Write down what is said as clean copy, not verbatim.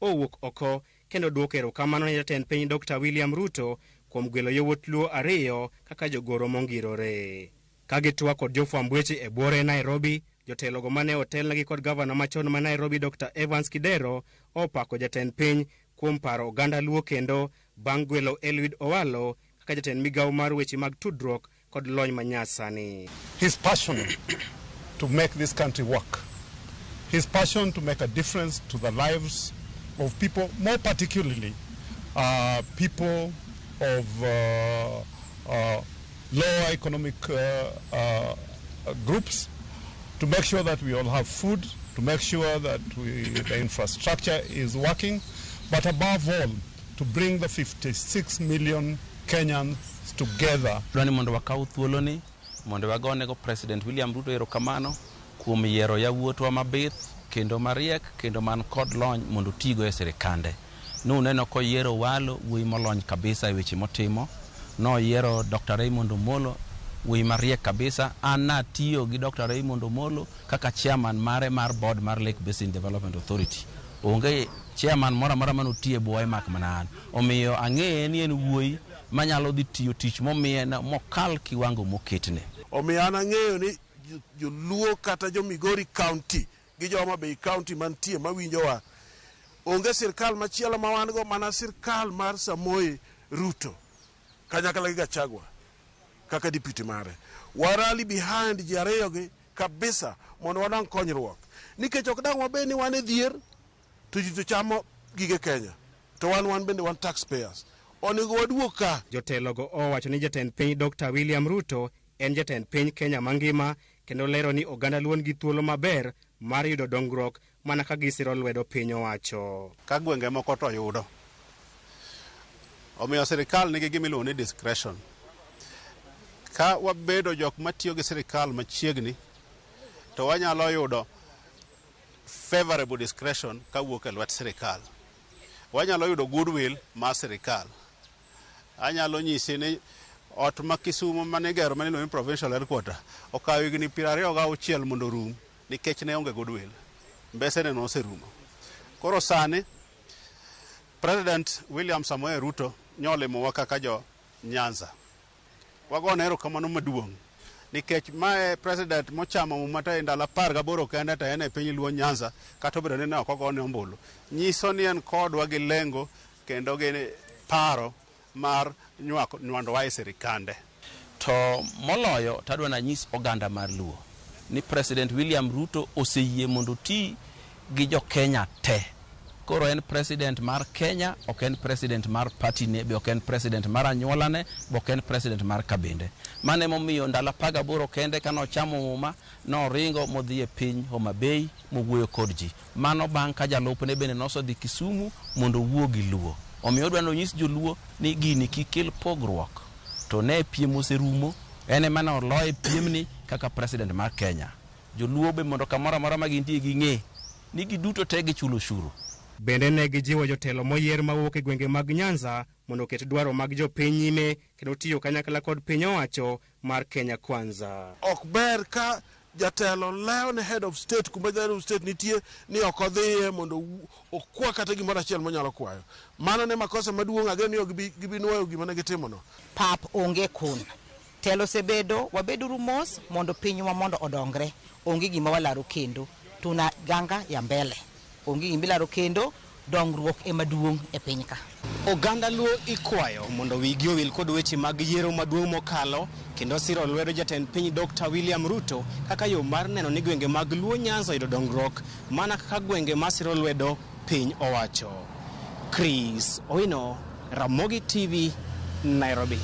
owuok oko kendo duoko erokamano ne jatend piny Dr. William Ruto kuom gwelo yawuot Luo ariyo kaka jogoro mongirore. Ka gitwak kod jofwamb weche e buore Nairobi, jotelogo mane otelnegi kod gavana machon ma Nairobi Dr. Evans Kidero opako jatend piny kuom paro oganda Luo kendo bang' gwelo Eliud Owalo kaka jatend migawo mar weche mag tudruok kod lony manyasani. His passion to make this country work, his passion to make a difference to the lives of people, more particularly people of lower economic groups, to make sure that we all have food, to make sure that the infrastructure is working, but above all, to bring the 56 million Kenyans together. Dwani mondo wakaw thuoloni mondo wagonego President William Ruto erokamano kuom yiero yawuotwa mabith kendo mariek kendo man kod lony mondo otigo e sirikande. Nuneno koyiero Owalo, wuoyi molony kabisa e weche motimo. Noyiero Dr. Raymond Omolo, wuoyi mariek kabisa. An natiyo gi Dr. Raymond Omolo kaka chairman mare mar board mar Lake Basin Development Authority. Onge chairman moro amora manotiyo e bwoye mak mana an. Omiyo ang'eye ni en wuoyi manyalo dhi tiyo tich momiye mokal kiwango moketne. Omiyo an ang'eyo ni joluo kata jo Migori County gi jo Homa Bay County mantie mawinjowa, onge sirkal machielo ma wan go mana sirkal mar Samoei Ruto kanyakla gi Gachagua kaka deputy mare. Wa rally behind ji ariyo gi kabisa mondo wanwang' konyruok, nikech ok dang' wabed ni wan e dhier to ji to chamo gige Kenya to wan bende wan taxpayers, onego waduog ka. Jotelogo owacho ni jatend piny Dr. William Ruto en jatend piny Kenya mangima kendo lero ni oganda Luo nigi thuolo maber mar yudo dongruok mana ka gisiro lwedo piny owacho. Ka gwenge moko to yudo. Omiyo sirikal nigi gima iluongo ni discretion. Ka wabedo jok matiyo gi sirikal machiegni, to wanyalo yudo favorable discretion kawuok e lwet sirikal. Wanyalo yudo goodwill mar sirikal. Anyalo nyisi ni ot ma Kisumo mane igero mane iluongo ni provincial headquarter okawo higni 26 mondo orum nikech ne onge goodwill. Mbesene noserumo. Koro sani President William Samoei Ruto nyolimowa kaka jo Nyanza. Wagone erokamano maduong' nikech mae president mochamo muma to e ndalo 18 kende to en e piny Luo Nyanza, kata obedo ni ne ok ogone ombulu. Nyiso ni en kodwa gi lengo kendo gi paro mar nywando e sirikande. To moloyo to adwa nanyis oganda mar Luo ni President William Ruto oseyie mondo oti gi jo Kenya te. Koro en president mar Kenya, ok en president mar party ne, be ok en president mar anyuolane, be ok en president mar kabinde. Mano emomiyo ndalo 18 kende kane ochamo muma, noringo modhi e piny Homa Bay mowuoyo kod ji. Mano bang' ka jalupne bende nosedhi Kisumu mondo owuo gi Luo. Omiyo odwa ni onyis joluo ni gini kik kel pogruok. To ne piem oserumo, en ema ne oloye piemni kaka president mar Kenya. Joluo be mondo kamoro amora ma gintie ging'e ni giduto te gichulo ushuru. Bende ne gijiwo jotelo moyier mawuok e gwenge mag Nyanza mondo oket dwaro mag jopiny nyime kendo tiyo kanyakla kod piny owacho mar Kenya Kwanza. Ok ber ka jatelo lewo ne head of state kuma head of state nitie ni ok odhiye mondo okwa kata gimoro achiel monyalo kwayo. Mano ne makosa maduong', ageno ni ok gibi nuoyo gima ne gitimono. Pap onge kun. Telo osebedo, wabeduru mos mondo pinywa mondo odongre. Onge gima walaro kendo. Tuna ganga ya mbele. Onge gima ilaro kendo, dongruok ema duong' e piny ka. Oganda Luo ikwayo mondo wigi owil kod weche mag yiero maduong' mokalo kendo siro lwedo jatend piny Dr. William Ruto kaka yo mar neno ni gwenge mag Luo Nyanza oyudo dongruok mana kaka gwenge masiro lwedo piny owacho. Chris Owino, Ramogi TV, Nairobi.